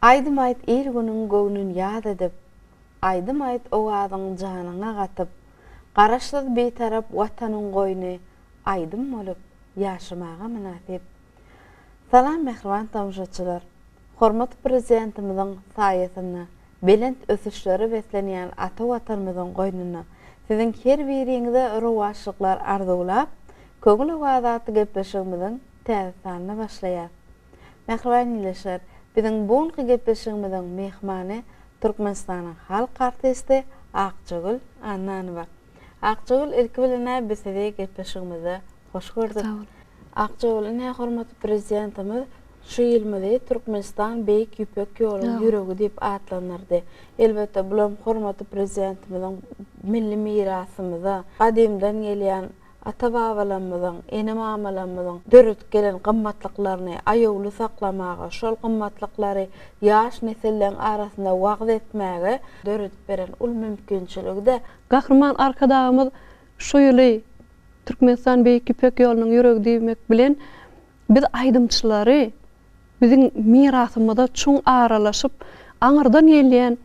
Aýdym aýt il-günüň göwnün ýaz edip, Aýdym aýt owazyň janyňa gatyp, Garaşsyz Bitarap Watanyň goýny Aýdym bolup ýaşamaga mynasyp. Salam mähriban tomaşaçylar! Hormatly Prezidentimiziň saýasynda belent ösüşlere beslenýän ata Watanymyzyň goýnunda siziň her biriňize rowaçlyklar arzuwlap, Köňül owazy atly gepleşigimiziň täze sanyna başlaýas. Mähriban ildeşler, biziň bu günki gepleşigimiziň myhmany Türkmenistanyň halk artisti Akjagül Annanowa. Akjagül ilki bilen-ä biz sizi gepleşigimizde hoş gördük. Sag boluň. Akjagül ine hormatly Prezidentimiz şu ýylymyzy Türkmenistan Beýik Ýüpek ýoluň ýüregi diýip atlandyrdy. Elbetde bulam hormatly Prezidentimiziň milli mirasymyza, gadymdan gelýän ata-babalarymyzyň, ene-mamalarymyzyň döredip gelen gymmatlyklaryny aýawly saklamaga, şol gymmatlyklary ýaş nesilleriň arasynda wagyz etmäge döredip beren uly mümkinçiligi-de. Gahryman Arkadagymyz şu ýyly Türkmenistan Beýik Ýüpek ýolunyň ýüregi diýmek bilen, biz aýdymçylary biziň mirasymyza çuň aralaşyp, aňyrdan gelýän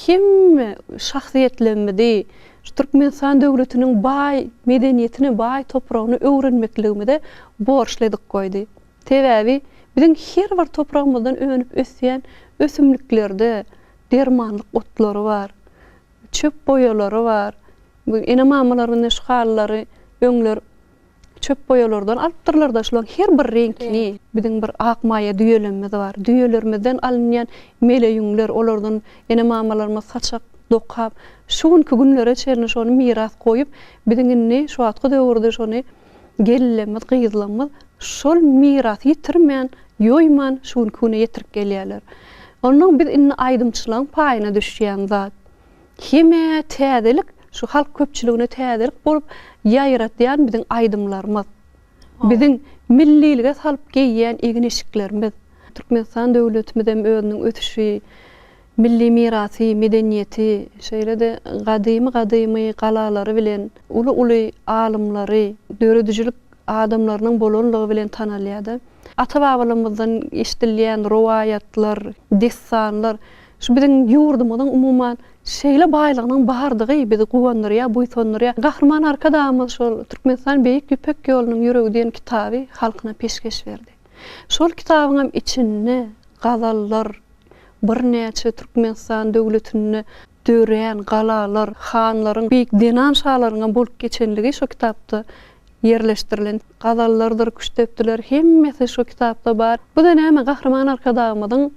hemme şahsyýetlerimizi, şu Türkmenistan döwletiniň baý medeniýetini, baý topragyny öwrenmekligimize borçly edip goýdy. Sebäbi biziň her bir topragymyzdan önüp ösýän ösümliklerde dermanlyk otlary bar, çöp boýalary bar. Bu ene-mamalarymyz ine şu halylary öňler Çöp boýalardan alypdyrlar-da şulaň her bir reňkini. Biziň bir ak maýa düýelemmiz bar. Düýelerimizden alynýan mele ýüňler, olardan ene-mamalarymyz saçak dokap, şu günki günlere çenli şony miras goýup, biziň indi şu wagtky döwürde şony gelinlerimiz, gyzlarymyz şol mirasy ýitirmän, ýoýman şu günki güne ýetirip gelýärler. Onnoň biz indi aýdymçylaryň paýyna düşýän zat. Hemä täzelik, şu halk köpçüligine täzelik bolup ýaýratýan biziň aýdymlarymyz. Biziň millilige salyp geýýän egin-eşiklerimiz. Türkmenistan döwletimizem özüniň ösüşi, milli mirasy, medeniýeti, şeýle-de gadymy-gadymy galalary bilen, uly-uly alymlary, döredijilik adamlarynyň bolanlygy bilen tanalýar-da. Ata-babalarymyzdan eşidilýän rowaýatlar, dessanlar şu biziň ýurdumyzyň umuman şeýle baýlygynyň bardygy bizi guwandyrýar, buýsandyrýar. Gahryman Arkadagymyz şol Türkmenistan Beýik Ýüpek ýolunyň ýüregi diýen kitaby halkyna peşgeş berdi. Şol kitabyňam içinde gazallar, birnäçe Türkmenistan döwletinde dörän galalar, hanlaryň, beýik zenan şalaryňam bolup geçenligi şo kitapda ýerleşdirilen. Gazallardyr, küştdepdiler hemmesi şo kitapda bar. Bu-da näme, Gahryman Arkadagymyzyň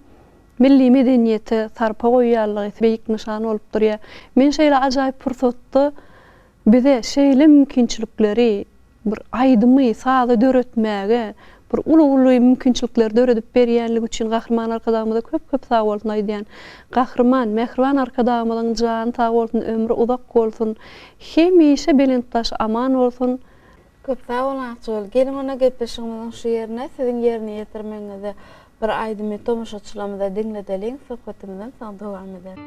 milli medeniýete sarpa goýýanlygy beýik nyşan bolup durýar. Men şeýle ajaýyp pursatda bize şeýle mümkinçilikleri, bir aýdymy, sazy döretmäge bir uly-uly mümkinçilikleri döredip berýänligi üçin Gahryman Arkadagymyza köp-köp sag bolsun aýdýan. Gahryman, mähriban Arkadagymyzyň jany sag bolsun, ömri uzak bolsun, hemişe belent daşy aman bolsun! Köp sag boluň Akjagül. Geliň onda gepleşigimiziň şu ýerine siziň ýerine ýetirmegiňizde bir aýdymy tomaşaçylarymyza diňledeliň, söhbetimizem soň dowam eder.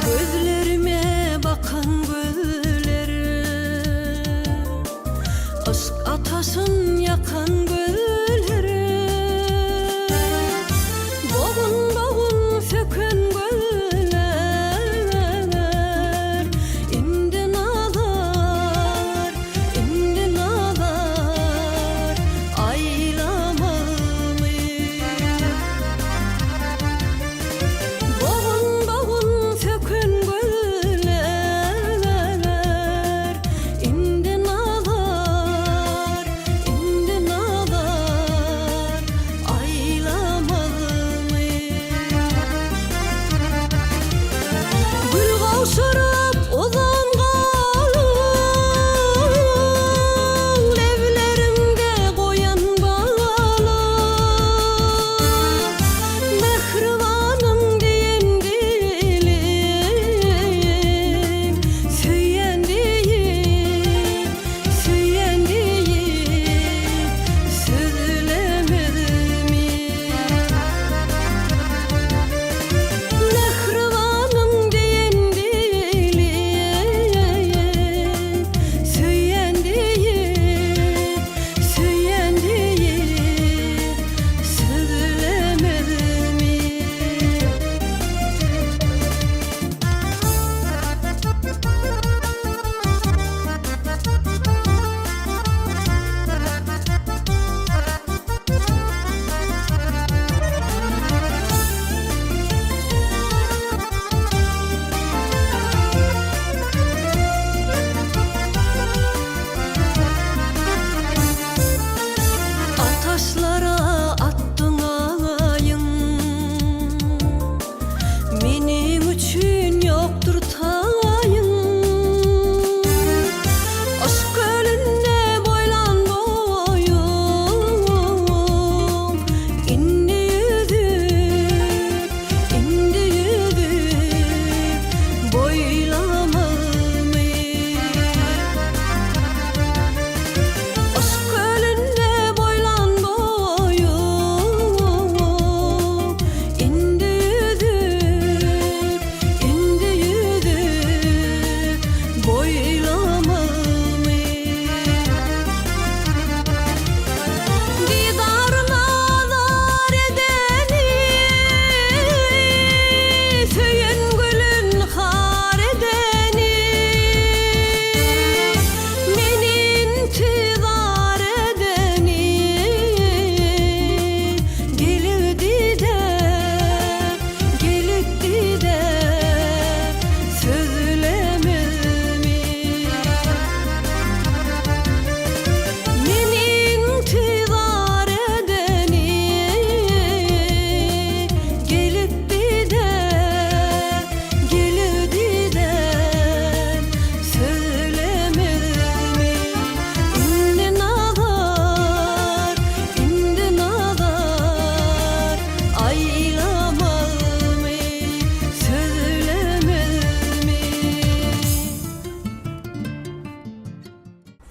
Gözlerime bakan gözler Yşk ataşyn ýakan gözler Bogun-bogun söken gözler Indi nazar, indi nazar aýlamaly. Bogun-bogun söken gözler.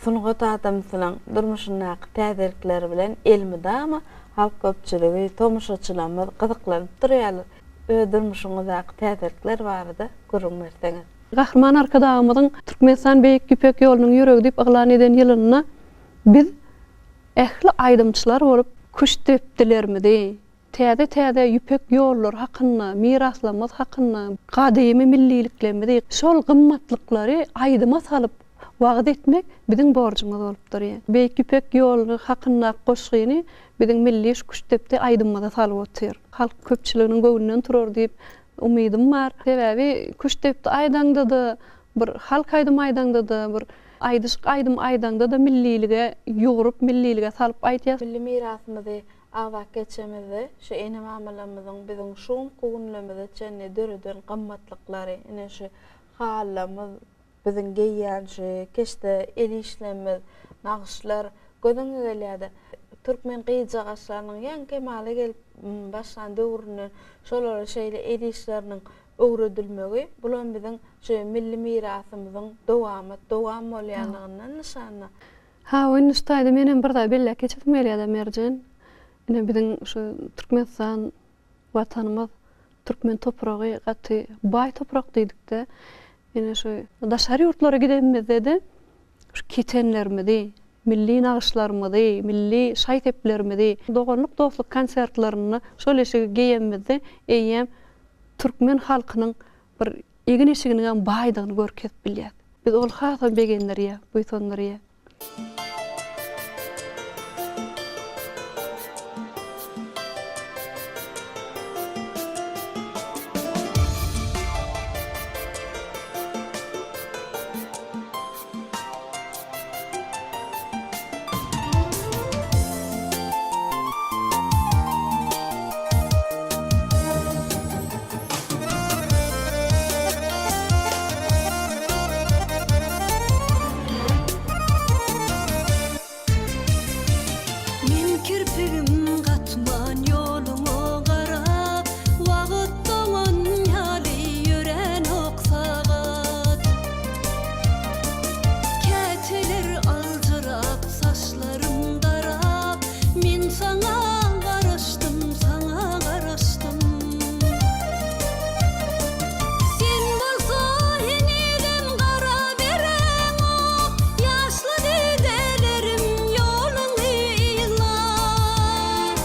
Sungat adamsynyň durmuşyndaky täzelikler bilen elmydama halk köpçüligi, tomaşaçylarymyz gyzyklanyp durýarlar. Öz durmuşyňyzdaky täzelikler barada gürrüň berseňiz. Gahryman Arkadagymyzyň Türkmenistan Beýik Ýüpek ýolunyň ýüregi diýip yglan eden ýylynda biz ähli aýdymçylar bolup küştdepdilerimizi, täze-täze ýüpek ýollary hakynda, miraslarymyz hakynda, gadymy milliliklerimizi, şol gymmatlyklary aýdyma salyp wagyz etmek biziň borjumyz bolup durýar. Beýik Ýüpek ýoly hakyndaky goşgyny biziň milli şu küştdepdi aýdymymyza salyp otyr. Halk köpçüliginiň göwnünden turar diýip umydym bar. Sebäbi küştdepdi aýdaňda-da, bir halk aýdymy aýdaňda-da, bir aýdyşyk aýdym aýdaňda-da millilige ýugrup, millilige salyp aýdýas. Milli mirasymyzy Agzap geçemizde, şu ene-mamalarymyzyň biziň şu günki günlerimize çenli döreden gymmatlyklary, ine şu halylarymyz, biziň geýýän şu keşde el işlerimiz, nagyşlar göz öňüňe gelýär-de. Türkmen gyzjagaşlarynyň ýaňy kemala gelip başlan döwründen şolara şeýle el işleriniň öwredilmegi, bulam biziň şu milli mirasymyzyň dowamat dowam bolýanlygyndan nyşandyr. Hawa indi şu taýda menem bir zat belläp geçesim gelýärde Merjen. Ine biziň şu Türkmenistan watanymyz türkmen topragy gaty baý toprak diýdikde ine şu daşary ýurtlara gidenimizdede şu ketenlerimizi, milli nagyşlarymyzy, milli şaý-seplerimizi doganlyk dostluk konsertlerinde şol eşigi geýenimizde eýýäm türkmen halkynyň bir egin-eşiginiňem baýdygyny görkezip bilýäs. Bizi ol hasam begendirýär, buýsandyrýar. Men kirpigim gatman ýoluňa garap, Wagt doňan ýaly ýöränok sagat. Käteler aljyrap saçlarym darap, Men saňa garaşdym, saňa garaşdym. Sen bolsa henizem gara bereňok, Ýaşly didelerim ýoluňy yzlap.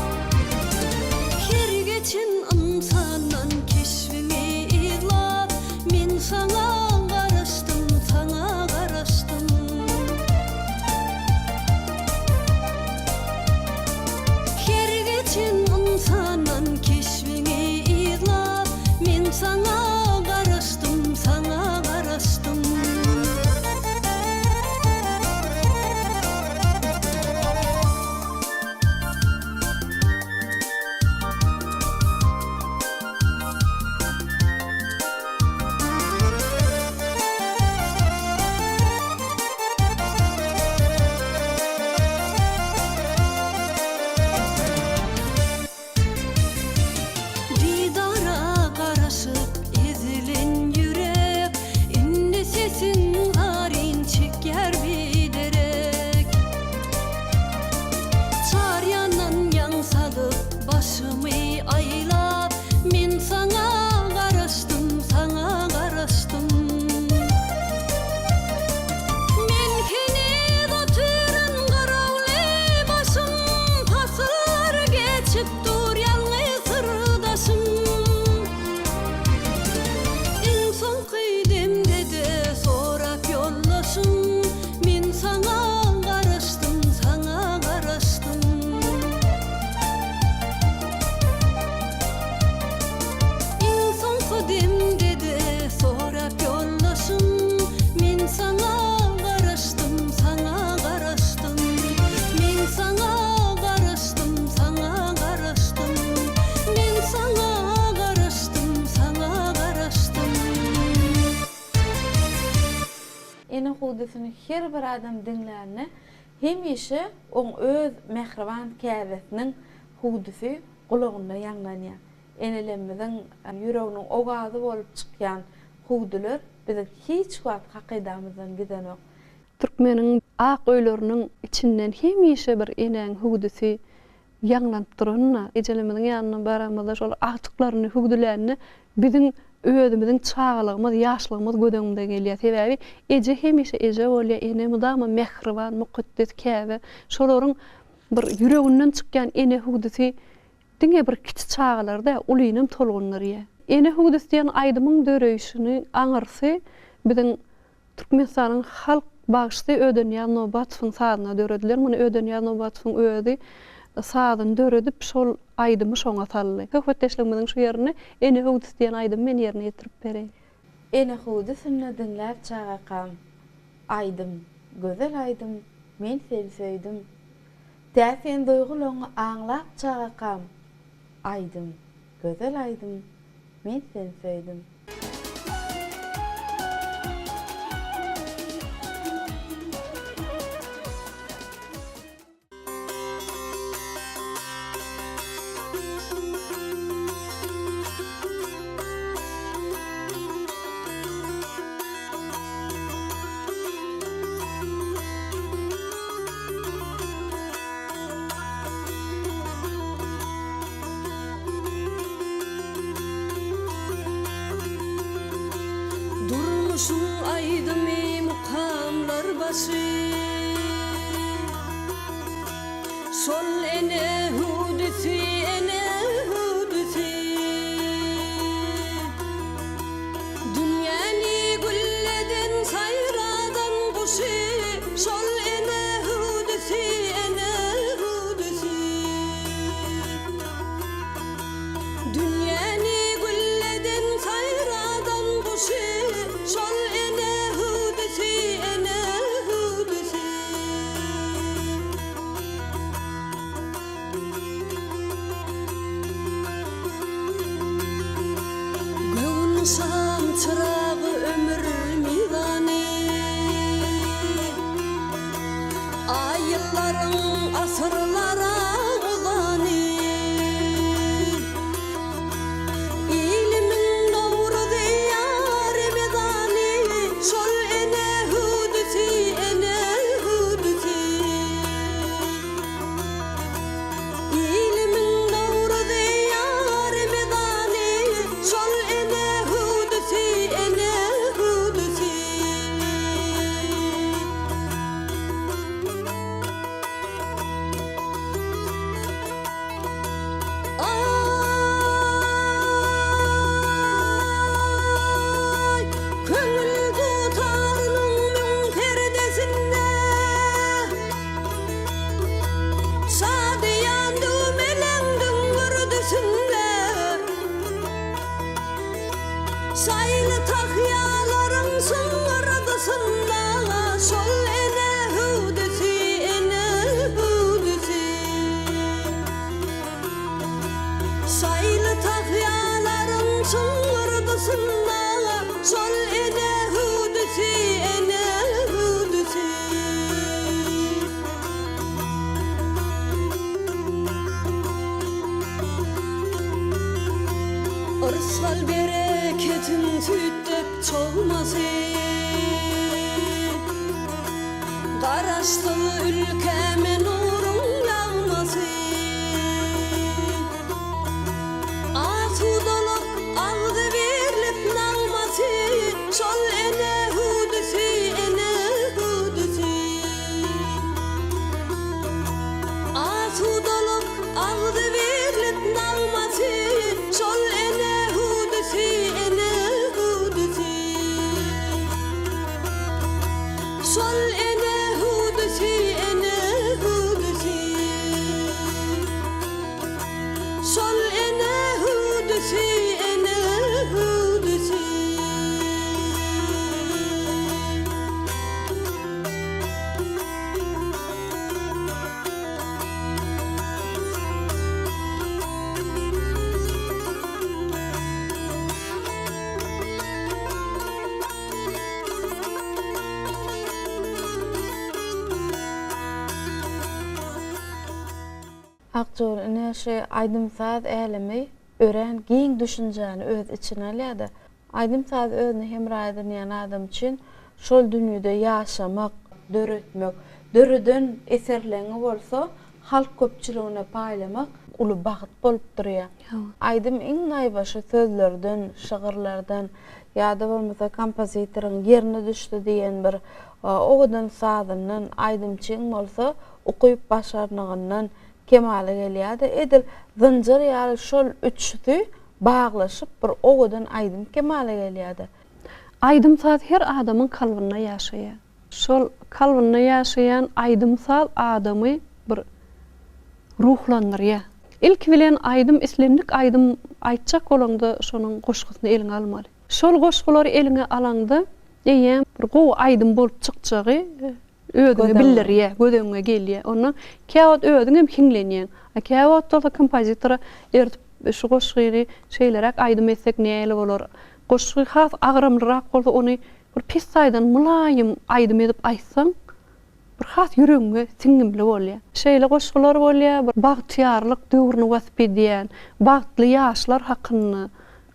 Her geçen ynsandan keşbiňi yzlap, Men saňa garaşdym, saňa garaşdym. Her geçen ynsandan keşbiňi yzlap, Men saňa garaşdym, saňa garaşdym. Didara garaşyp ezilen ýürek, Indi sesiň zaryn çekýär biderek. Çar ýandan ýaň salyp, başymy aýlap, Men saňa garaşdym, saňa garaşdym. Men heniz otyryn garawly başym, Pasyllar geçip dur ýalňyz syrdaşym. Iň soňky demde-de sorap ýoldaşym, Men saňa garaşdym, saňa garaşdym. Iň soňky demde-de sorap ýoldaşym, Men saňa garaşdym, saňa garaşdym. Men saňa garaşdym, saňa garaşdym. Men saňa garaşdym, saňa garaşdym. Ene hüwdüsini her bir adam diňlände hemişe oň öz mähriban käbesiniň hüwdüsi gulagynda ýaňlanýar. Enelerimiziň ýüreginiň owazy bolup çykýan hüwdüler biziň hiç wagt hakydamyzdan gidenok. Türkmeniň ak öýleriniň içinden hemişe bir enäň hüwdüsi ýaňlanyp duranyna, ejelerimiziň ýanyna baramyzda şol agtyklaryny hüwdülände biziň özümiziň çagalygymyz, ýaşlygymyz göz öňümize gelýär. Sebäbi eje hemişe eje bolýar, ene mydama mähriban, mukaddes käbe. Şolaryň bir ýüreginden çykýan ene hüwdüsi diňe bir kiçi çagalary däl, ulynam tolgundyrýar. Ene hüwdüsi diýen aýdymyň döreýşiniň aňyrsy biziň Türkmenistanyň halk bagşysy Ödenýaz Nobatowyň sazyna döredilen. Muny Ödenýaz Nobatowyň özi sazyny döredip, şol aýdymy şoňa saldy. Söhbetdeşligimiziň şu ýerinde Ene hüwdüsi diýen aýdymy men ýerine ýetirip bereýin. Ene hüwdüsinde diňläp çagakam, Aýdym, gözel aýdym, men seni söýdüm. Täsin duýgulaňy aňlap çagakam, Aýdym, gözel aýdym, men seni söýdüm. Durmuşyň aýdymy mukamlar başy. Şol ene hüwdüsi, ene hüwdüsi. Dünýäni gülleden, saýradan guşy, Şol ene hüwdüsi, ene hüwdüsi. Dünýäni gülleden, saýradan guşy, Şol ene hüwdüsi, ene hüwdüsi. Göwün şam çyragy ömür mizany. Aý ýyllaryň asyrlara uzany. Ilimiň Nowruzy ýa Remezany, Şol ene hüwdüsi, ene hüwdüsi. Ilimiň Nowruzy ýa Remezany, Şol ene hüwdüsi, ene hüwdüsi. Aý, köňül dutarynyň müň perdesinde Şadyýan düwmeleň düňňürdisinde Şaýly tahýalaryň şyňňyrdysynda Şol ene hüwdüsi, ene hüwdüsi. Şaýly tahýalaryň şyňňyrdysynda Şol ene hüwdüsi, ene hüwdüsi. Yrsgal-bereketiň süýt dek çogmasy, Garaşsyz ülkäme nuruň ýagmasy, Asudalyk, agzybirlik nagmasy, Şol ene hüwdüsi, ene hüwdüsi. Asudalyk, agzybirlik nagmasy, Şol ene hüwdüsi, ene hüwdüsi. Şol ene hüwdüsi, ene hüwdüsi. Şol ene hüwdüsi, ene hüwdüsi. Akjol ine şu aýdym-saz älemi örän giň düşünjäni öz içine alýar-da. Aýdym-sazy özüne hemra edinýän adam üçin şol dünýede ýaşamak. döretmek, döreden eserleňi bolsa halk köpçüligine paýlamak uly bagt bolup durýar. Aýdym iň naýbaşy sözlerden, şygyrlardan ýa-da bolmasa kompozitoryň ýerine düşdi diýen bir owadan sazyndan, aýdymçyň bolsa ukyp-başarnygyndan kemala gelýär-de, edil zynjyr ýaly şol üçüsi baglaşyp bir owadan aýdym kemala gelýär-de. Aýdym-saz her adamyň kalbynda ýaşaýar. Şol kalbynda ýaşaýan aýdym-saz adamy bir ruhlandyrýar. Ilki bilen aýdym islendik aýdym aýtjak bolaňda şonuň goşgusyny eliňe almaly. Şol goşgulary eliňe alaňda eýýäm bir gowy aýdym bolup çykjagy özüňe bildirýär, göz öňüňe gelýär. Ondan käwagt özüňem hiňlenýäň. A käwagt bolsa kompozitora ertip şu goşgyny şeýleräk aýdym etsek nähili bolar? Goşgy has agramlyrak bolsa ony Bir pessaýdan mylaýym aýdym edip aýtsaň, bir has ýüregiňe siňňimli bolýar. Şeýle goşgular bolýar, bir bagtyýarlyk döwrüni wasp edýän, bagtly ýaşlar hakynda.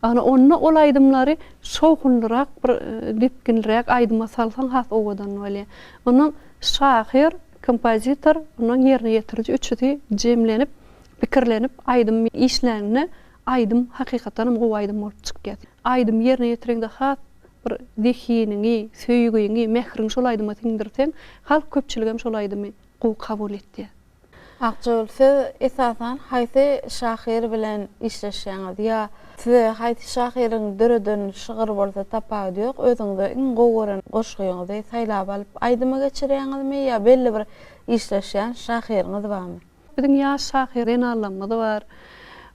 Ana, onda ol aýdymlary şowhunlyrak bir depginliräk aýdyma salsaň has owadan bolýar. Ondan şahyr, kompozitor, ondan ýerine ýetiriji üçüsi jemlenip, pikirlenip aýdym işlände aýdym hakykatdanam gowy aýdym bolup çykýar. Aýdym ýerine ýetireňde has bir zehiniňi, söýgiňi, mähriňi şol aýdyma siňdirseň, halk köpçüligem şol aýdymy gowy kabul etýär. Akjagül, siz esasan haýsy şahyr bilen işleşýäňiz ýa size haýsy şahyryň döreden şygyry bolsa tapawudy ýok, özüňize iň gowy gören goşgyňyzy saýlap alyp aýdyma geçirýäňizmi ýa belli bir işleşýän şahyryňyz barmy? Biziň ýaş şahyr zenanlarymyz bar.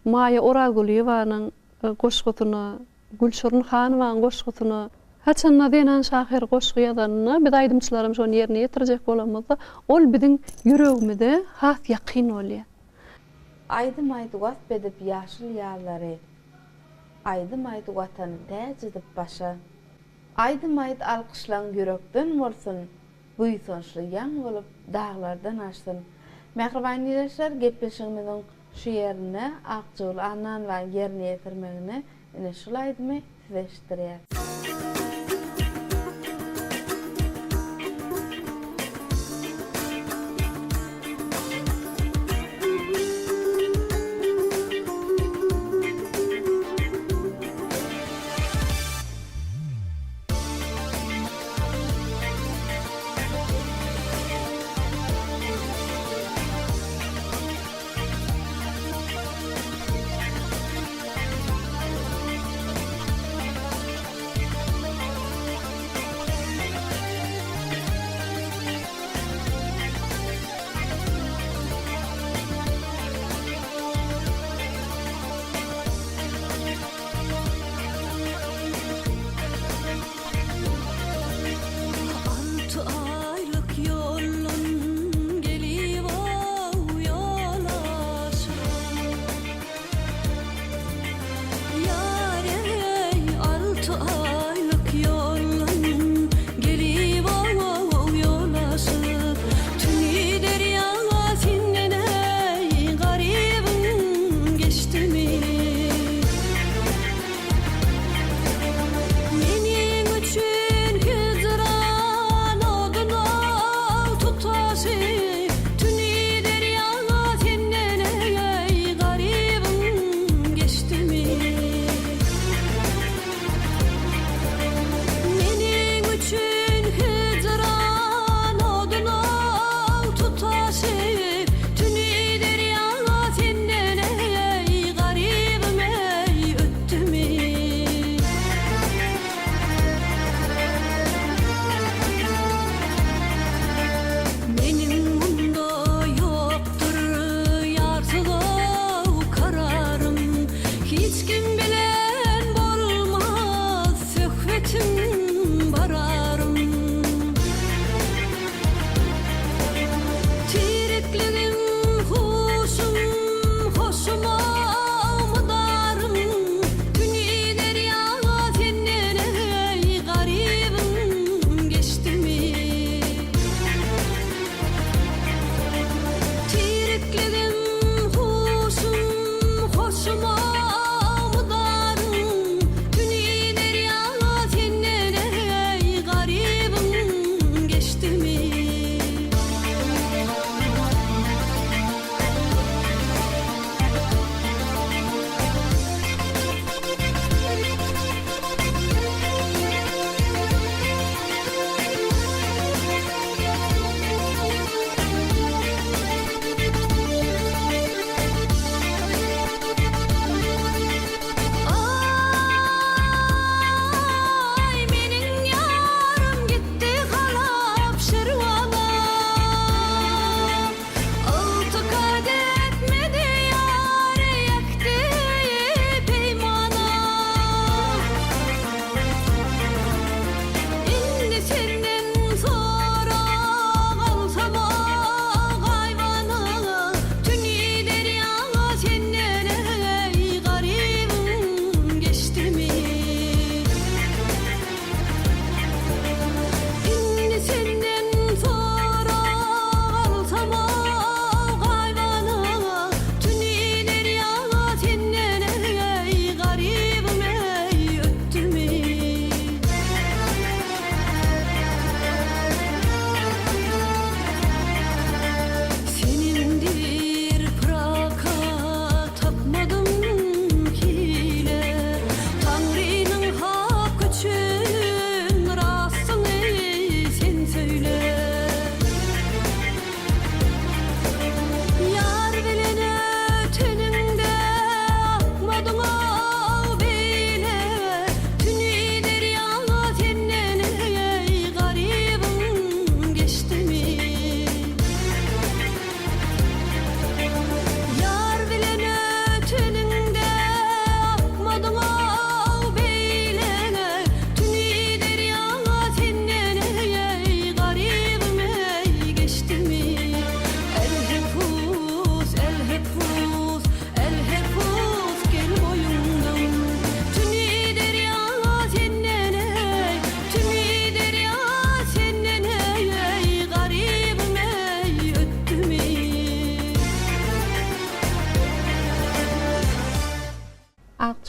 Maýa Orazgulyýewanyň goşgusyna Gülşirin Hanowanyň goşgusyna. Haçanda zenan şahyr goşgy ýazanynda, biz aýdymçylaram şony ýerine ýetirjek bolamyzda, ol biziň ýüregimize has ýakyn bolýar. Aýdym aýt wasp edip ýaşyl ýazlary, Aýdym aýt Watany täç edip başa. Aýdym aýt alkyşlaň ýürekden bolsun, Buýsançly ýaň bolup daglardan aşsyn. Mähriban ildeşler gepleşigimiziň şu ýerinde Akjagül Annanowanyň ýerine ýetirmeginde ine şul aýdymy size eşitdirýäs.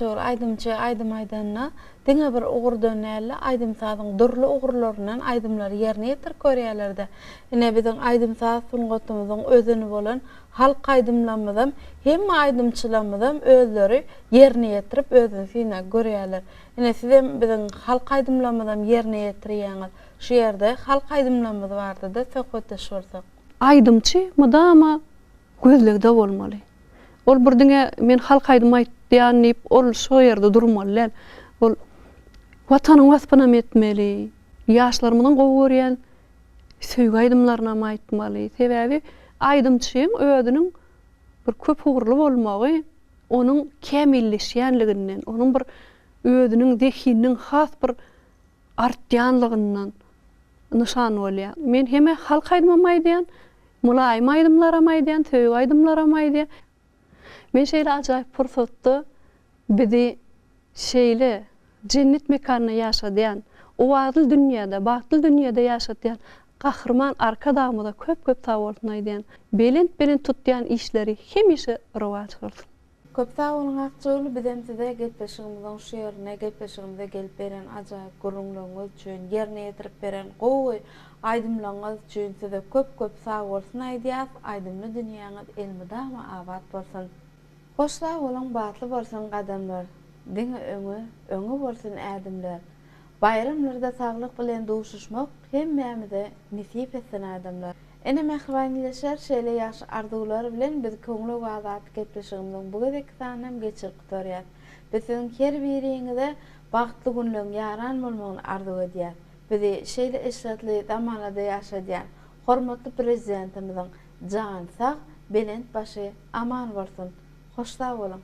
Akjagül aýdymçy aýdym aýdanda diňe bir ugurdan däl-de, aýdym-sazyň dürli ugurlaryndan aýdymlary ýerine ýetirip görýärler-de. Ine, biziň aýdym-saz sungatymyzyň özeni bolan halk aýdymlarymyzam hemme aýdymçylarymyzam özleri ýerine ýetirip, özüni synap görýärler. Ine, sizem biziň halk aýdymlarymyzam ýerine ýetirýäňiz. Şu ýerde halk aýdymlarymyz barada-da söhbetdeş bolsak. Aýdymçy mydama gözlegde bolmaly. Ol bir diňe men halk aýdym aýtýan diýip ol şo ýerde durmaly däl. Ol Watanyň waspynam etmeli, ýaşlarymyzyň gowy görýän söýgi aýdymlarynam aýtmaly. Sebäbi aýdymçyň özüniň bir köpugurly bolmagy onuň kämilleşýänliginden, onuň bir özüniň zehininiň has bir artýanlygyndan nyşan bolýar. Men hem-ä halk aýdymam aýdýan, Mylaýym aýdymlaram aýdýan, söýgi aýdymlaram aýdýan. Men şeýle ajaýyp pursatda bizi şeýle jennet mekanynda ýaşadýan, owazly dünýäde, bagtly dünýäde ýaşatýan Gahryman Arkadagymyza köp-köp sagbolsun aýdýan. Belent-belent tutýan işleri hemişe rowaç bolsun. Köp sag boluň Akjagül bizem size gepleşigimiziň şu ýerinde gepleşigimize gelip beren ajaýyp gürrüňleriňiz üçin ýerine ýetirip beren gowy aýdymlaryňyz üçin size köp köp sag bolsun aýdýas aýdymly dünýäňiz elmydama abat bolsun. Hoş sag boluň batly bolsun gadamlar diňe öňe öňe bolsun ädimler Baýramlarda saglyk bilen duşuşmak hemmämize nesip etsin adamlar. Ene mähriban ildeşler şeýle ýagşy arzuwlar bilen biz Köňül owazy atly gepleşigimiziň bu gezekki sanyny hem geçirip gutarýas. Biz siziň her biriňize bagtly günleň ýaran bolmagyny arzuw edýäs. Bizi şeýle eşretli zamanada ýaşadýan hormatly Prezidentimiziň jany sag, belent başy aman bolsun! Hoş sag boluň!